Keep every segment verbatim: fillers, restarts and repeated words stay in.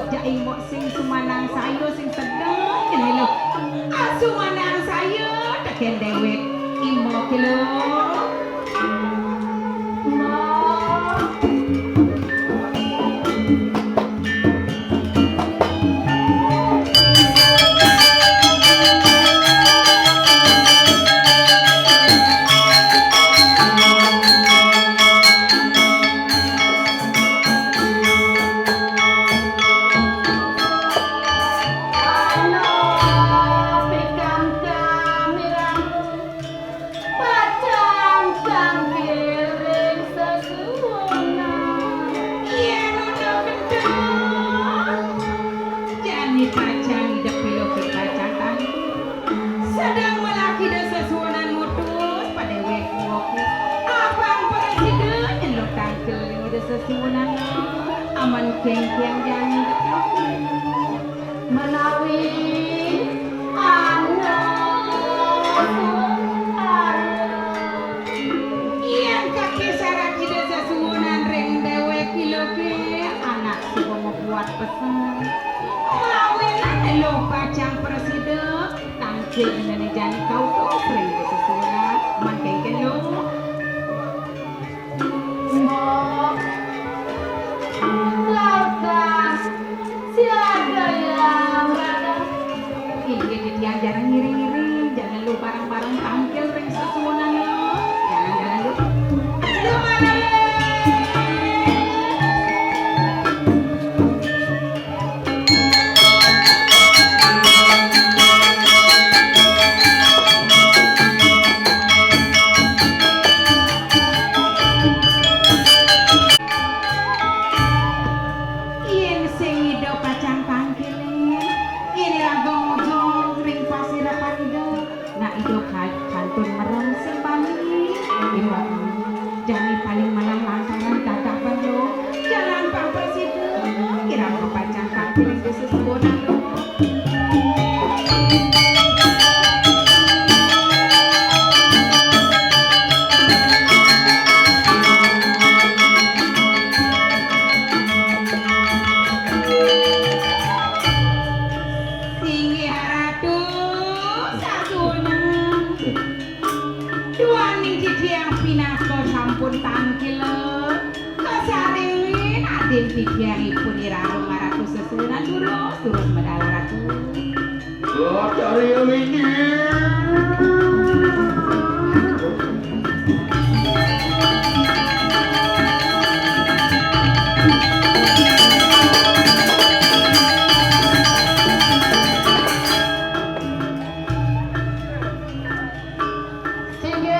Jak imok sing sumanang saya sing sedeng ngene lho. Ah, sumanang saya teken dewek imok lho. Pacang tangkiring sesuunan. Yén udah gendeng, jani pacang idep piloki pacang tangkil. Sedeng melaki da sesuunan ngutus padéwék woké. Abang prasida nyeluk tangkil ring da sesuunan. Aman kéngkén jani idep piloki. Menawi anak anak. Yén kakésaran Ida sesuunan ring déwék iloké, anak suba mabuat pesen. Mawinan élo pacang prasida, tangkil éndané jani kautus ring Ida sesuunan, man kéngkén lo. Mbok, lautang siaga yang rada. Inggih titiang jarang ngiring-ngiring, jangan lu bareng-bareng tampil ring sesuunan lo. Jangan, jangan lu. Lu mana? Yén sing ida pacang tangkiling, yén iraga ngujung ring pasirepan ida, nak ida ka-, kantun merem sing bani. Iwak jani paling melah lantaran gagah belo, jalan pang prasida, iraga pacang tangkiling di sesuunan. Inggih Ratu, sasuunan. Duaning titiang pinaka sampun tangkila. Kasaringin adin titiangipun iraga maratu sesuunan durus, durus medal Ratu. Lacariya midi. Inggih.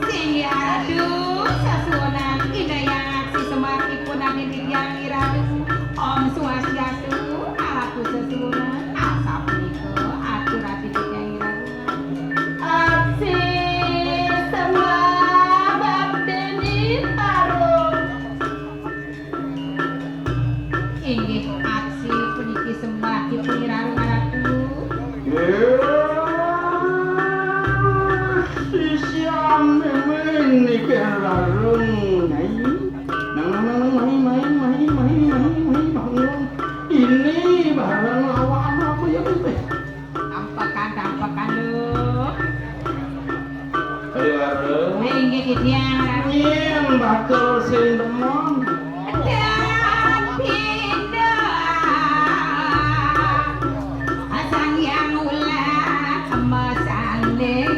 Inggih, aduh, sasuunan, indayang aksi sembahipun adin titiang iraga. Om Swastiastu, Ratu sesuunan, asapunika atur ati titiang iraga. Aksi sembah bakti di Parung. Inggih, aksi puniki sembah dipun iraring Ratu. Nggih, sisian mimin niki rarung, Nyai. Nang, nang, nang, nang, main, main, main, main, main, main, bangun. Ini barang lawan apa ya, Mimin? Tampekan, tampekan, lho. Ayo, Arul. Inggih, titiang, Ratu. Nyén bakal sing demen. Dan pindah Sang Hyang Ulat Masanding.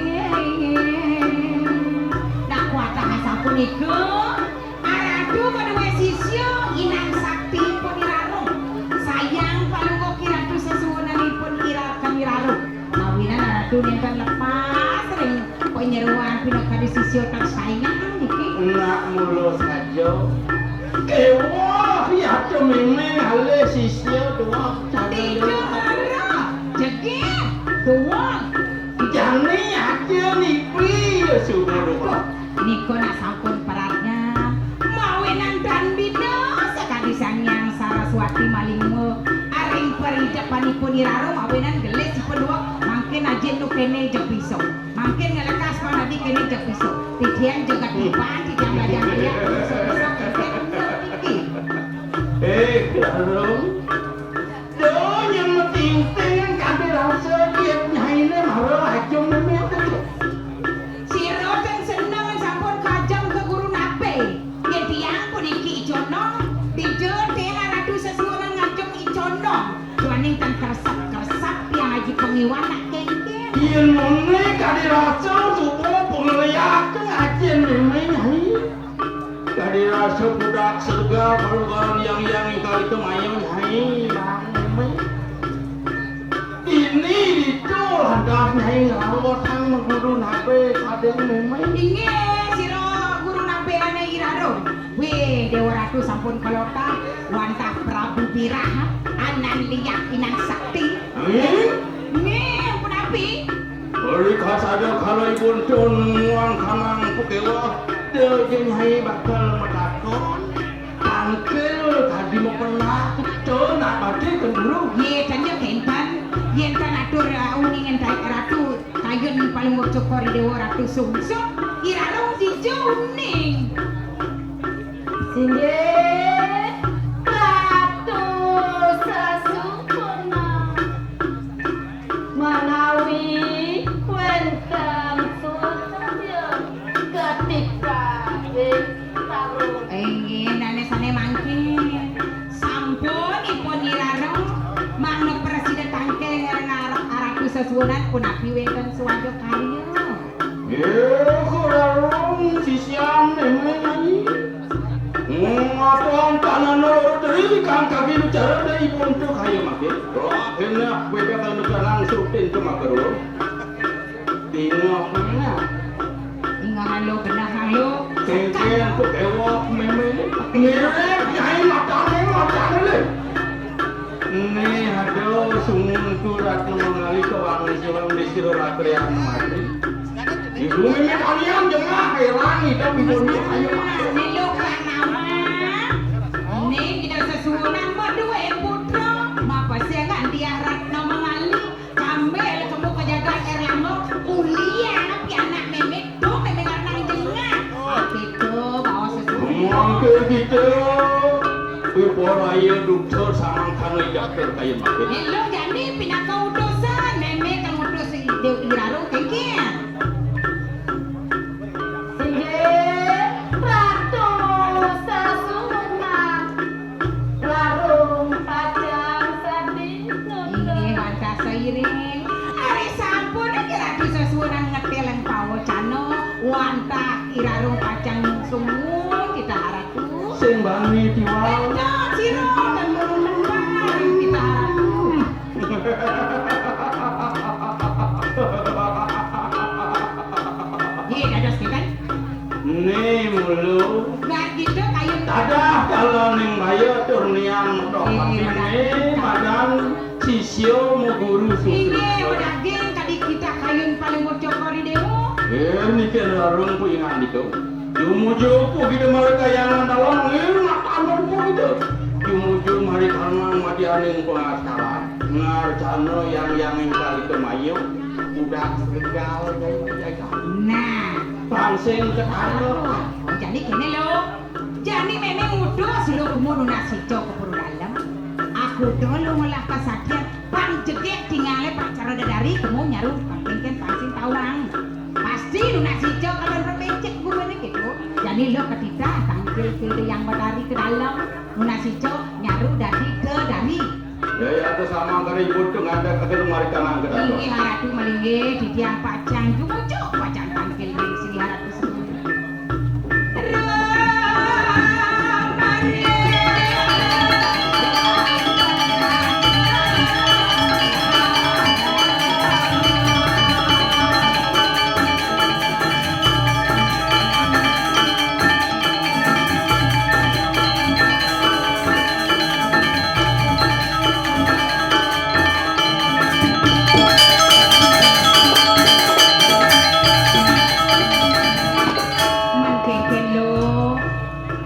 Nak kuatah sapunika. Aratu madué sisya, inang saktipun Irarung. Sayang palungguh Iratu sesuunanipun Ira-, kan Irarung. Mawinan Aratu nénten lepas ring panyeroan pinakadi sisya kasayangan niki. Nak mula saja. Kéweh, yata mémé ngalih sisya dua. Tiga mara. Jegég. Dua. Jani aja nipi ya suruh. Nika nak sampun paranyam. Mawinan tan bina sakadi Sang Hyang Saraswati malingwa aring paridepanipun Irarung mawinan gelisipun dua mangku Mangkin ajin nu kéné jeg bisa. Mangkin ngelekas pang dadi kéné jeg bisa. Titiang jeg katiban, titiang belajar liat, bisa-bisa kénkén, bisa niki. Eh, Larung. Duh, nyén matingting, kadén rasa diet nyainé mara ajeng mémé. Sira ten seneng sampun kajeng ka Guru Nape. Yén tiang puniki I Condong, dija tiang Ratu Sesuunan ngajeng I Condong. Duaning tan kresep-kresep tiang aji pangiwan nak kénkén. Yén mémé kadi rasa suba pangliak ajin mémé nyai. Kadi rasa budak sergal kalugaran yang yang ingkang ika mayang nyai, bang mémé. Ini ditu lantas nyai ngrawatang maguru nabe kadén mémé. Inggih, sira guru nabe ané I Rarung. Wih, Déwa Ratu sampun kalotah wantah Prabu Birah, anan liak inang sakti. Nggih. Nggih, punapi? Beri kasada kala ibun tun muang kanang pukewa, dé nyai bakal matakon. Tangkil tadi mapenah, to nak baté kenduru. Yé, tanya kénten, yén tan atur, uh, uning entai Ratu, kayun Palungguh Cokor I Déwa Ratu sungsung, I Rarung sija uning. Singgih, Ratu Sasukuna. Manawi wénten suradya katika ing tarung. Inggih, dané sané mangkin. Sampun ipun I Rarung mangda prasida tangkil ngareng arak-, aratu sesuunan punapi wénten suradya karya. Nggih, Rarung sisian mémé nyai. Ngaton tanah loro teri kang kaki bicara dari buntu kaya mati. Roh kena beda kang nukanang sutin kemakaru. Tinggal mana? Tinggal halo, benar halo. Kénkén tu ewok mémé. Ngirit nyai matane, matane lé. Nih, aduh, sumun tu Ratna Mangali kawangun silang di sira ratrian mati. Ibu mémé kalian jengah, héran ida ibu mémé kaya. Nilu Pranawa. Ning ida sesuunan madué putra, mapasih nganti Ratna Mangali. Kambil kemu ka jagat Erlangga, ulian pianak mémé, duh mémé ngarnang jengah. Akéto baos sesuunan. Mangké kita, piporaya dukta samangkana ida kayun mati. Nilu jani pinaka utusan, mémé kang utus I Rarung kénkén. Inggih, Ratu Sasuna. Larung pacang sadi nutur. Inggih, wantah sairing. Ari sampun, inggih, Ratu Sasuna ngetél pawacana, wantah I Rarung pacang sumuwun titah Ratu. Sing bani tiwal. Énten sira ten murun tembang titah Ratu. Nggih, dados kénten. Né mulu. Nggih, kita kayun. Dadah kala ning baya tur nian medok. Nggih, pati madan. Né madan sisya maguru susu. Inggih, madaging kadi kita kayun paling bocor kori dewa. Eh, niki larung ku ingan ditu. Jumujuk ku kita mari kayangan dalam, eh, nak tanun ku kita. Jumujuk mari kanang madianing pengasaran. Ngarcana yang yang ingkang kita mayu. Udah segal, guys. Nah, pansing ketara. Oh, jani kéné lo. Jani mémé ngutus lo kemu nunas ijo ka pura dalem. Aku dulu ngelah kasakian, pang jegég tingalé pacara dedari kemu nyaru pang kénkén pansing tawang. Pasti nunas ijo kalau becek gue nih gitu. Jani lo ketitah tangkil kiri yang badari ke dalam. Nunas ijo nyaru dadi ke dari. Ya, ya, aku sama karo ibu tuh ngadeg aku tuh mari kanang ke dalam. Inggih, Ratu malinggih, titiang pacang jumujuk pacang tangkil ring sini Ratu. Mangkénkén lo,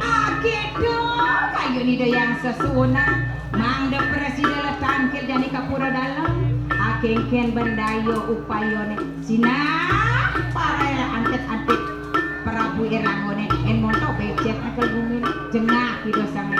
akéto kayun Ida Hyang Sesuunan, mangda prasida letangkil jani ka pura dalem, akéto kéngkén ban dayo upayone, sinah parela antet-antet Prabu Irangone, en montok becek nyekel bumine, jengah Ida Sang